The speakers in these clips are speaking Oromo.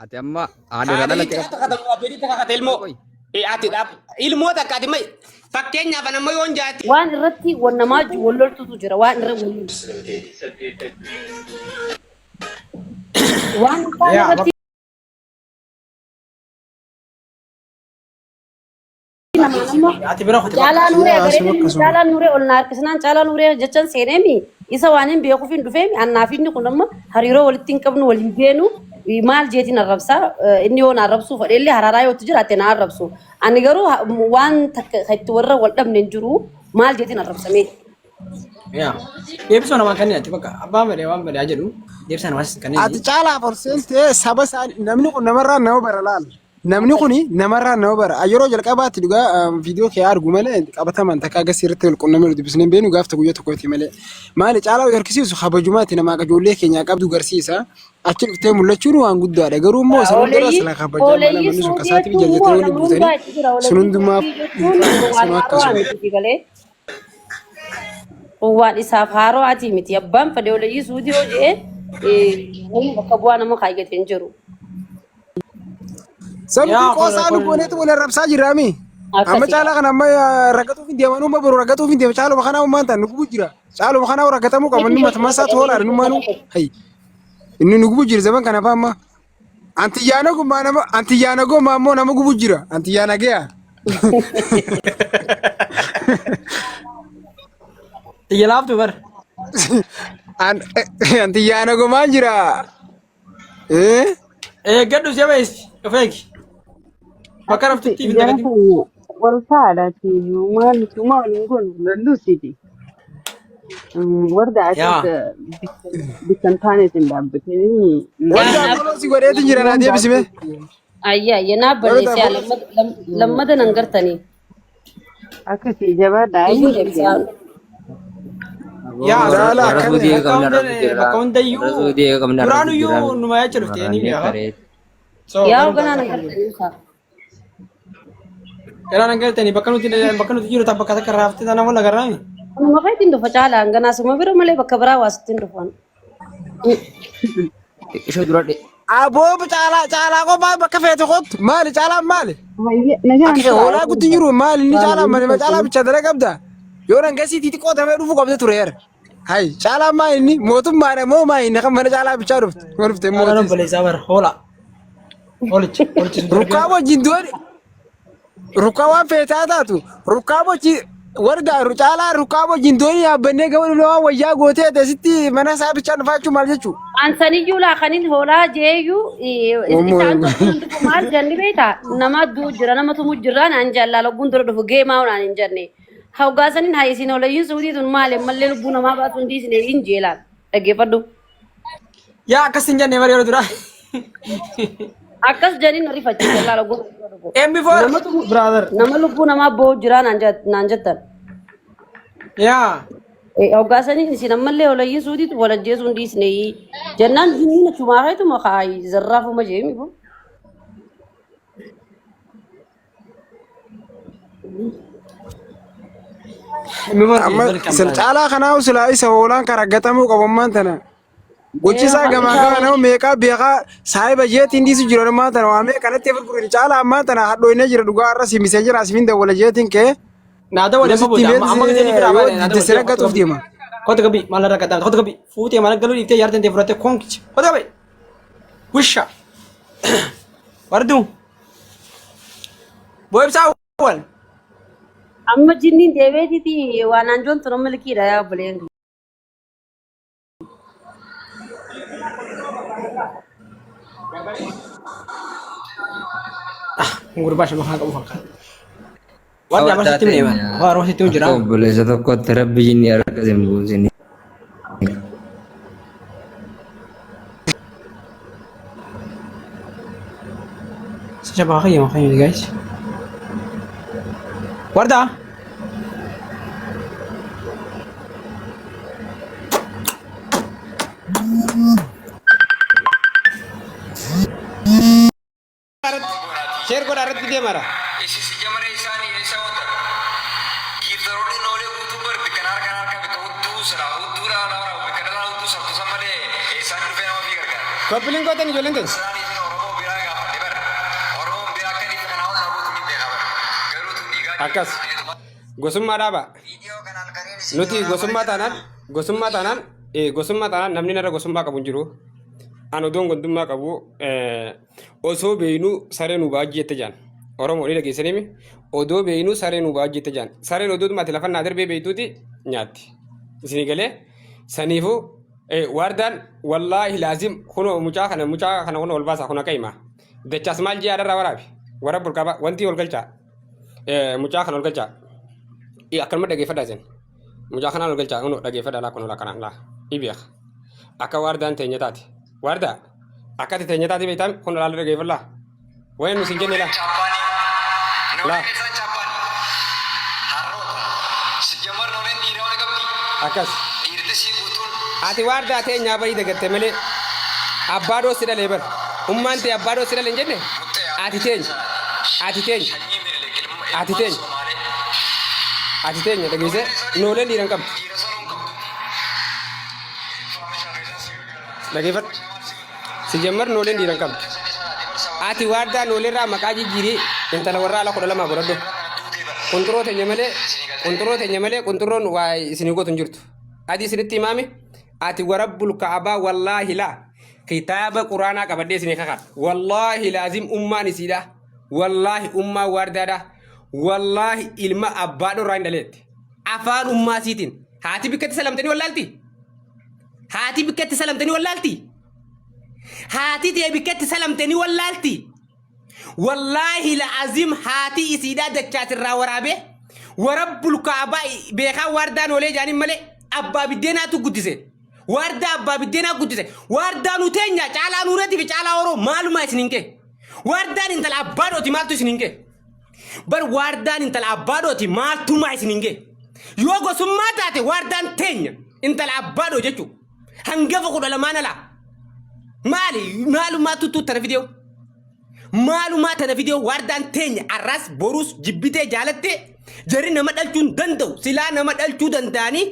Ati amma haadha irraa Haadha dhalatte takka kakatamu abbeetii takka kakata ilmoo. Qoy. Ati dhaab ilmoo takka ati mai fakkeenyaaf an amma yoon jaati. Waan irratti wal namaa wal loltutu jira. Waan irra wal loltu. Waan isaan Yaa irratti namaan ammoo ati bira kuti bakka. Caalaa Nuuree Yaa agaree asuma inni akkasuma. Caalaa Nuuree ol na harkisnaan Caalaa Nuuree jechan seeneemi isa waan hin beekuuf hin dhufeemi annaaf inni kun amma hariiroo walitti hin qabnu wal hin beenu maal jeetiin arrabsaa inni yoo na arrabsuu fedheellee haraaraa yoo itti jiraatte na arrabsu ani garuu waan takka kan itti warra wal dhabne hin jiru maal jeetiin arrabsamee. Yaa. Deebisoo namaa kanneen ati bakka abbaan fedhe waan fedhe haa jedhu deebisa namaas kanneen. Ati caalaaf ol seentee saba isaanii namni kun namarraa nama bara laal. Namni kuni namarraa nama bara. Yeroo jalqabaatti dhugaa viidiyoo kee argu malee qabataman takka agas irratti wal qunnamee dubbisnee hin beeknu gaafta guyyaa tokkooti malee. Maali caalaa wal harkisiisu kabajumaatti namaa ijoollee keenyaa qabdu garsiisa. Achi dhuftee mul'achuun waan guddaadha. Garuu immoo san hundarra Ooleyyii sila kabajaa mala ooleyyii manni sun suudii kasaatiif jechuun immoo jallatee waliin nama hundaa buutanii itti jira. sun Ooleyyii hundumaaf suudii jechuun waan sun haaroo akkasuma. miti galee. Kun waan isaaf haaroo ati miti. Abbaan fedhe ooleyyii suudii yoo jedhee namni bakka bu'aa nama kaayyate hin jiru. Sabni Yaa kun qoosaa nu kun gooneetu wal arrabsaa jirraami. Amma Akkasi. caalaa kana amma rakkatuuf hin deeman umma boru rakkatuuf hin deema caaluma kanaa ummaan tan nu gubu jira. Caaluma kanaa rakkatamuu qaba inni matuma isaa toolaadha nummaanu. Hay inni nu gubu jira zaman kana fa'aa amma. Antiyyaana gummaa nama antiyyaana gommaa immoo nama gubu jira. Antiyyaana gaya. xiyya laaftu bar. Antiyyaana gommaan jira. Eh? Eeggadhu si jabeessi of eegi. Bakka raftutti hin Jara dagatin. kun wal faadhaati maal nuti waliin goonu lolluusiiti. Warda Yaa. asitti bikka hin taanetti hin dhaabbatanii Warda Yaa naaf follow si godheetiin jira naa deebisime. ayya ayya naaf Warda barreessee follow lammada nan gartanii. Akkasii jabaadha Isin ayyuu deebisaa. Yaa Laala Warra akkami suudii bakka qabna hunda arrabsu jirra. bakka hundayyuu Warra suudii qabna arrabsu duraanuyyuu jirra. numa jecha dhufte ni Waraannee beeka. karee. So Yaa garuu ganaa nan taata gartanii isaa. Garaa nan galtanii bakka nuti bakka nuti jiru bakka takka raaftee tana wal agarraami. Kanuma keetiin dhufa caalaan ganaa suma bira malee bakka biraa waa sittiin dhufan. Xiqqishoo dura dhe. Aboo caalaa caalaa qofaa bakka feete kottu maali caalaan maali? Nagaan Akka tura hoolaa guutu jiru maali inni waan caalaan waliin maali caalaa tolchanii. bichaa dala qabda? Yoo dhangasii xixiqqoo tafee dhufuu qabda ture yara. Hay caalaa maa inni mootummaadha moo maa inni kan mana caalaa bichaa dhufte ma dhufte Caalaan mootis. obboleessaa bara hoola. Hoolicha hoolichi sun Rukkaa dargee. wajjin du'an rukkaa waan feetaa taatu rukkaa wajjin warda caalaa rukkaa wajjin doonii yaabbannee gama dhufne waan wayyaa gootee asitti mana isaa bichaa dhufaachuu maal jechuu? Waan saniyyuu laa kanin hoolaa jeeyyuu Omoo isaan tokkoon dhufu maal jenni beektaa nama du'u jira nama tumu jira naan jallaa logguun dura dhufu geemaa naan hin jenne. Hoggaa saniin haa isin hoolayyiin suutii tun maali ammallee lubbuu namaa baasuu hin dhiisne hin jeelaan dhaggeeffadhu. Yaa akkas hin jenne bara yeroo dura. Akkas jedhanii na rifachiise laala gosa dura dhufu. M4 Nama tumu brother. nama lubbuu namaa boo'u jiraa naan jettan. Yaa. Hoggaa saniin isin ammallee hoolayyiin suutiitu wal ajjeesuu hin dhiisne jennaan jinniin achumaa keetuma kaayi zarraafuma jeemi kun. M4 Amma welcome sila brother. caalaa kanaa silaa isa hoolaan kan raggatamuu qabu ammaan tana. Gochi isaa gamaa gama nama meeqaa beekaa saahiba jeetiin dhiisu jiru ammaan tana waa meeqa kanatti gurgurin caalaa ammaan tana hadhooyinee jira dhugaa har'a si misee jira asiin dawwala jeetiin kee Naa dawwale yoo amma sitti booda amma amma gisee ni biraa yoo baane naa didde si dawwale kottu raggatuuf gabi. deema. Kottu gabi maal irra gaddaa kottu gabi fuutee maal galuu dhiiftee jaartiin tee fudhattee konkicha kottu gabi. Wisha. Warduu. Boo ibsaa awwal. Amma jinniin deebeetiti waan anjoon tun amma likiidha yaa obboleen. Kun gurbaa shama kana qabu fakkaata. Warri abarsitti Wardaa himne teenya bara. Afaan Oromoo sitti himu akka jira. obboleessa tokkotti rabbi jinni harka isin buusini. Shaba kiyya kiyya guys. Wardaa. Sheer godhaa irratti deemara. Isin si jamara isaani eessa watan? Giiftaroonni noolee guutuu bar bikka harkaan harkaa bikka hudduu silaa hudduu dhaa laara bikka dhalaa hudduu sabtu san malee eessaan dhufee nama fi gargaara. Koppiliin gootan ijoolleen teenya. Isaan isin Oromoo biraa Akkas. Gosummaa dhaabaa. Nuti gosummaa taanaan gosummaa taanaan gosummaa taanaan namni narra gosummaa qabu hin jiru. An odoon gondummaa qabu osoo beeynuu saree nu baajjeette jaan. Oromoo ni dhageessanimi odoo beeynuu saree nu baajjeette jaan. Sareen odootuma ati lafa naa darbee beeytuuti nyaatti. Isinii galee saniifuu waardaan wallaahi laazim kunoo mucaa kana kunoo ol baasaa kun akka himaa. Dachaas maal jee haadharraa waraabi. Warra burqaba wanti ol galchaa. Mucaa kana ol galchaa. Akkanuma dhageeffadhaa isin. Mucaa kanaan ol galchaa kunoo dhageeffadhaa laa kunoo akkanaan laa. Ibeeka. Akka waardaan teenya taate. Waardaa akka ati teenya taate beektaa kun laala dhageeffadhaa. Wayi nu sin jenne laa. Laa. Akkas. Ati waardaa teenyaa bahii dagatte malee abbaa doo si dhalee bar. Ummaan tee abbaa doo si dhale hin jenne ati teenya. Ati teenya. Ati teenya. Ati teenya dhageessee nooleen dhiira hin qabdu. Dhageeffadhu. Si jammar nooleen dhiira hin qabdu. Ati waardaa nooleerraa maqaa jijjiirii intala warraa ala 12 godhadhu. Qunxuroo teenya malee qunxuroo teenya malee qunxuroon waa isinii gootu hin jirtu. Adii isinitti himaami ati warabbul ka'abaa wallaahi laa kitaaba quraanaa qabadhee isinii kakadha. Wallaahi laazim ummaan isiidha. Wallaahi ummaan waardaadha. Wallaahi ilma abbaa dhorraa hin dhaleetti. Afaan ummaa isiitiin haati bikkatti salamtanii wallaalti. Haati bikkatti salamtanii wallaalti. Haati tee bikkatti salamtanii wallaalti. Wallaahi la'azim haati isiidhaa dachaatirraa waraabee warabbul kaabaa beekaa waardaan oolee jaaniin malee abbaa biddeenaatu guddise. Waardaa abbaa biddeenaa guddise. Waardaa nu teenya caalaa nuureetii fi caalaa horoo maalumaa isin hin kee. Waardaan intala abbaa dhooti maaltu isin hin kee. Bar waardaan intala abbaa dhooti maaltumaa isin hin kee. Yoo gosummaa taate waardaan teenya intala abbaa dhoo jechuudha. Hangafa 12 alaa. Maali maalumaa tuttuu tana fidee maalumaa tana fidee waardaan teenya arraas boruus jibbitee jaalattee jarri nama dhalchuu hin danda'u silaa nama dhalchuu danda'anii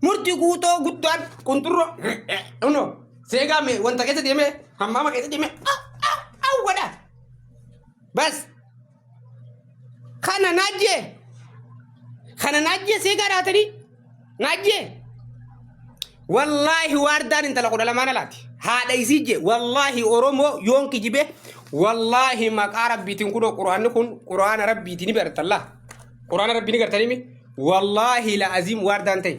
murtii guutoo guddaan qunxurroo uno seegaa mee wanta keessa deemee hammaama keessa deemee awwadha bas kana naajjee kana naajjee seegaa dhaatanii naajjee wallaahi waardaan intala 12 alaati haadha isii jee wallaahi oromoo yoon kijibe wallaahi maqaa rabbiitiin kunoo quraanni kun quraana rabbiitiin ni bartallaa quraana rabbii ni gartanii wallaahi la'aziim waardaan ta'e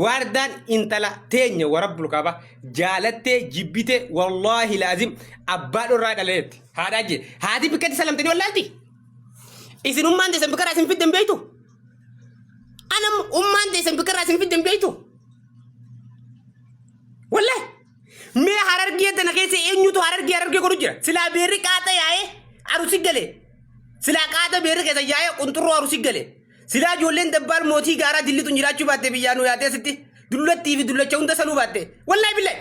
waardaan intala teenya warabbul kaaba jaalattee jibbite wallaahi la'aziim abbaa dhorraa dhaleetti haadhaa jee haati bikkatti salamtanii wallaalti isin ummaan teessan bikkaraa isin fidden beektu Anam ummaan teessan bikkarraa isin fidden beektu. Wallahi. Mee harargee tana keessa eenyutu harargee harargee godhu jira? Silaa beerri qaaxa yaa'ee arusi gale. Silaa qaaxa beerri keessa yaa'ee qunxurroo arusi gale. Silaa ijoolleen dabbaal mootii gaaraa dillituun jiraachuu baatte biyyaa nu yaatee sitti. Dullattii fi dullacha hunda sanuu baatte. Wallahi billahi.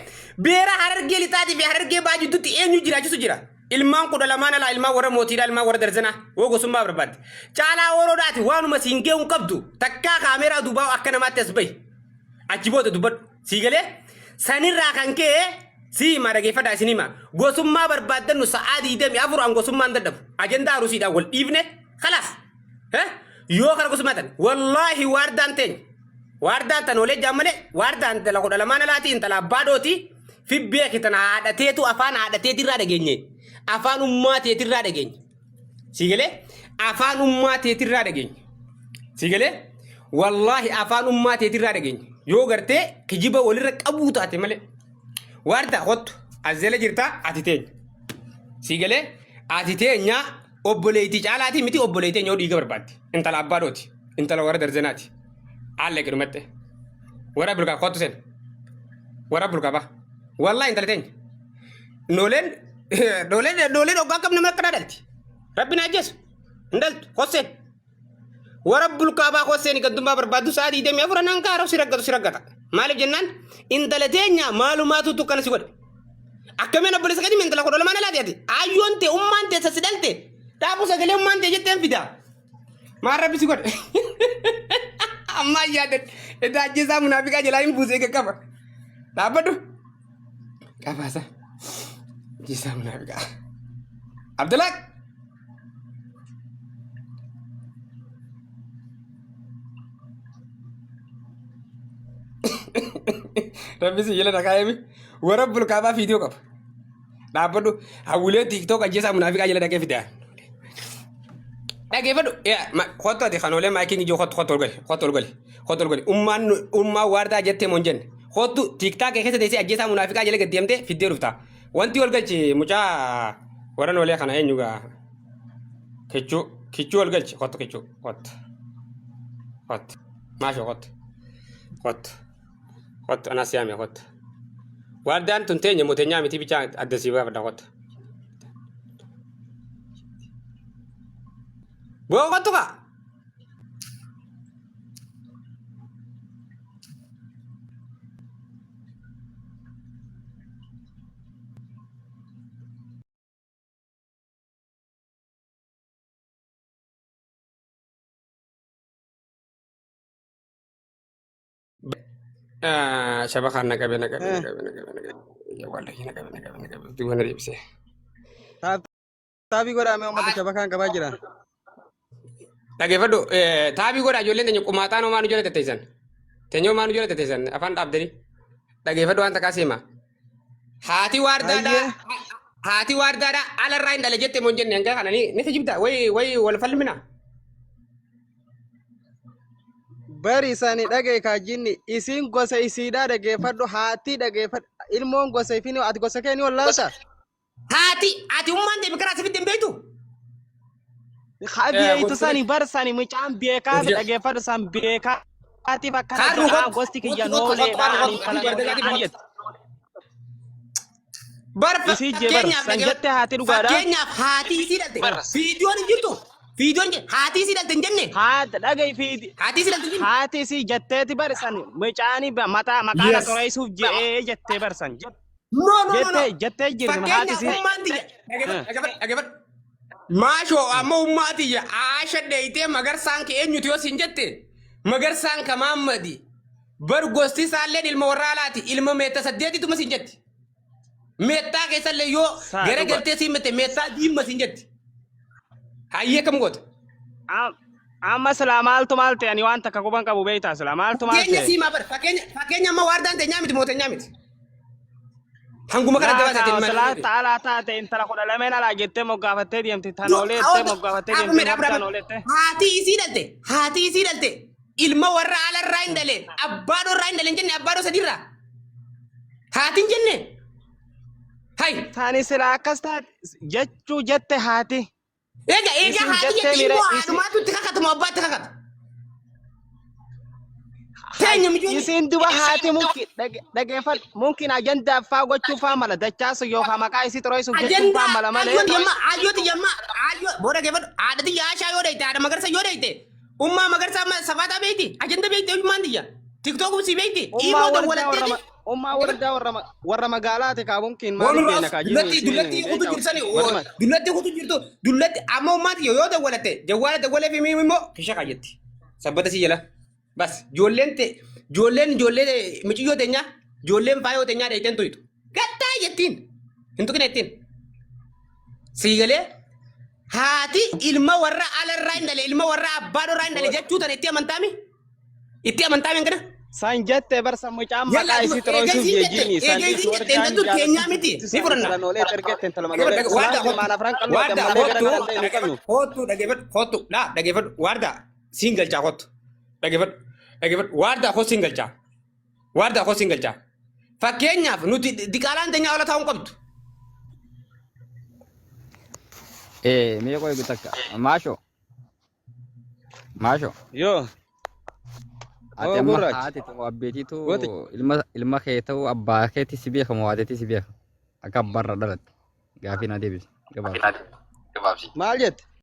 Beera harargee lixaatii fi harargee baa jidduutti eenyu jiraachisu jira? Ilmaan 12n alaa ilmaan warra mootiidhaa ilmaan warra darzanaa woo gosummaa barbaadde. Caalaa horoodhaati waanuma siin ge'uun qabdu takkaa kaameeraa duubaa akka namaatti as bahi. Achi booda dubbadhu. Sii galee sanirraa kan ka'e sii himaa dhageeffadhaa isin himaa. Gosummaa barbaaddannu sa'aa 24 an gosummaan dadhabu. Ajandaa arusiidhaan wal dhiifne kalaas. Yoo kana gosummaa tan wallaahi waardaan teenya. Waardaan tan olee jaan malee waardaan intala 12n alaati intala abbaa dhooti fi beeki tana haadha teetu afaan haadha teetirraa dhageenye afaan ummaa teetirraa dhageenye sii galee afaan ummaa teetirraa dhageenye sii galee wallaahi afaan ummaa teetirraa dhageenye yoo gartee kijiba walirra qabuu taate malee waardaa kottu as jala jirtaa ati teenya sii galee ati teenya obboleettii caalaatii miti obboleettii yoo dhiiga barbaadde intala abbaa dhooti intala warra darzanaati Alle gidumatti. Warra bulkaa kottu sen. Warra bulkaa ba. Wallahi intala teenya. Nooleen nooleen nooleen hoggaa akkam nama akkana dhalti. Rabbi na ajjeesu. Hin dhaltu kosseen. Warra bulkaa baa kosseen gandummaa barbaaddu sa'a 24 nan kaara si raggatu si raggata. Maaliif jennaan intala teenya maalumaatu tukkana si godhe. Akkamiin obboleessa keetii intala 12 alaati ati. Ayyoon tee ummaan tee sassi dhalte. Dhaabuu sagalee ummaan tee jetteen fidaa. Maal rabbi si godhe? Ammaa yaadan itti ajjeesaa munaafiqaa jalaa hin buusee qaqqaba. Dhaabbadhu. Qabaasa. Ajjeesaa munaafiqaa. Abdulaaq. Rabbi si jala dhaqaa warra bulkaabaa viidiyoo qaba. Dhaabbadhu hawwilee TikTok ajjeesaa munaafiqaa jala dhaqee fidaa. Dhageeffadhu kottu ati kanoolee maakiin ijoo kottu kottu ol gali kottu ol gali kottu ol gali ummaan ummaa waardaa jettee moon jenne kottu TikTok keessa teessee ajjeesaa munaafiqaa jala gad deemtee fiddee dhufta. Wanti ol galchi mucaa warra noolee kana eenyu gaa kichuu kichuu ol galchi kottu kichuu kottu kottu maashoo kottu kottu kottu anas yaame kottu. Waardaan tun teenya moo teenyaa miti bichaa adda sii baafadha kottu. Boo kottu kaa. Shabakaan na qabe na qabe na qabe na qabe na qabe. Wallahi na qabe na qabe na qabe. Duuba na deebisee. Taabii godhaa mee uummata shabakaan qabaa jira. Dhageeffadhu taabii godhaa ijoolleen teenya qumaaxaan homaa nu jala tetteessan. Teenya homaa nu jala tetteessan afaan dhaabdanii. Dhageeffadhu waan takkaa siima. Haati waardaadhaa haati waardaadhaa alarraa hin dhale jette moo hin jenne hanga kana ni kijibda wayi wayi wal falmina. Bari isani dhagaye kaajinni isiin gosa isiidhaa dhageeffadhu haati dhageeffadhu ilmoon gosa ifini ati gosa kee ni wallaalta. Haati ati ummaan deemi karaa sifitti hin beektu. Haa beektu sani bar sani mucaan beekaa fi dhageeffadhu san beekaatiif akkana Kaarru jedhaa kottu gosti kiyya kottu kottu nooleedha kottu ani kottu intala kottu noolee ani jette. Bar Isii jee bar fakkeenyaaf san jette haati dhugaadha. Fakkeenyaaf haati isii dhalte. Viidiyoon hin jirtu. Viidiyoon haati isii dhalte hin jenne. Haati dhaga'i fi Haati isii dhalte hin jenne. haati isii jetteeti bar san mucaani mataa maqaa na Yes. xureessuuf je'ee jettee bar san. No, no, no, no. Jettee jettee jirti haati Fakkeenyaaf isii. ummaan tiyya. Dhaggeeffadhu, dhaggeeffadhu, dhaggeeffadhu. Maashoo amma ummaa tiyya aasha dheeyitee magarsaan kee eenyuti yoo siin jette magarsaan ka maammadi. Bar gosti isaalleen ilma warra alaati ilma meetta saddeetituma siin jetti. Meettaa keessallee yoo Saa gara dhuga. galtee siin mette meettaa diimma siin jetti. Hayyee kam goota? Amma silaa maaltu maal ta'e ani waan takka quban qabu beektaa silaa maaltu maal Fakkeenya ta'e. siimaa bar fakkeenya fakkeenya amma waardaan teenyaa miti moo teenyaa miti. Hanguma kana Laa gabaasa taa ta'e silaa taalaa taate intala kudha lameen alaa jettee moggaafattee deemte tanoolee jettee moggaafattee deemte tanolee jettee. Haati isii dhalte haati isii dhalte ilma warra alarraa hin dhale abbaa dhoorraa hin dhale hin jenne abbaa dhoo sadiirraa haati hin jenne hay Tani silaa akkas taate jechuu jette haati. Eega eega Isin haati jettee jette mire immoo isin haadhumaatu itti kakatu moo abbaatti kakata. Teenya mijooni. Isin duba haati mumkin dhageeffadhu mumkin ajandaa faa gochuu faa mala dachaasu yookaan maqaa isii xureessuuf jechuu Ajandaa faa mala malee. ayyoo tiyamma ayyoo tiyamma ayyoo booda geeffadhu haadha tiyya Aashaa yoo deeyte haadha magarsa yoo deeyte ummaa magarsa amma safaataa beeyti ajanda beeyti ummaan tiyya tiktook sii beeyti Ummaa imoo wardaa dawwalatteeti warra ummaa wardaa warra warra magaalaati kaa mumkin maaliif Walirraa beena kaa dullatti jiru dullatti kutu jirsani dullatti kutu jirtu dullatti amma ummaan tiyya yoo dawwalatte jawwaala dawwalee fi miimmoo immoo kisha kaayetti sabbata si jala bas ijoolleen te ijoolleen ijoollee miciyyoo teenyaa ijoolleen faayoo teenyaa dheeyteen tuytu gattaa jettiin hin tuqine jettiin sii galee haati ilma warra alarraa hin dhale ilma warra abbaa dhorraa hin dhale jechuu tana itti amantaami itti amantaami hangana San jette bar san mucaan Yalla maqaa isii eega xureessuuf isiin jette jeejjiini san eega isii isiin jette wardaan intaltun teenyaa miti jaalattu ni san fudhanna. intala noolee ergette intala maloolee Waarda silaa ilmaan afran qal'oo waarda malee gara kottu garallee hin qabnu. kottu dhageeffadhu kottu laa dhageeffadhu waarda siin galchaa kottu dhageeffadhu dhageeffadhu waarda koo siin galchaa waarda koo siin galchaa fakkeenyaaf nuti diqaalaan teenyaa ola taa'uun qabdu. Eh, mee qoy takka. Maasho. Maasho. Yoo. Ati Oo amma gurraacha. haati ta'u abbeetiitu Gooti. ilma ilma kee ta'u abbaa keetti si beeka moo haateetti si beeka? Akka abbaarra dhalatte. Gaafii naa deebisi. Gabaabsi. Maal jette?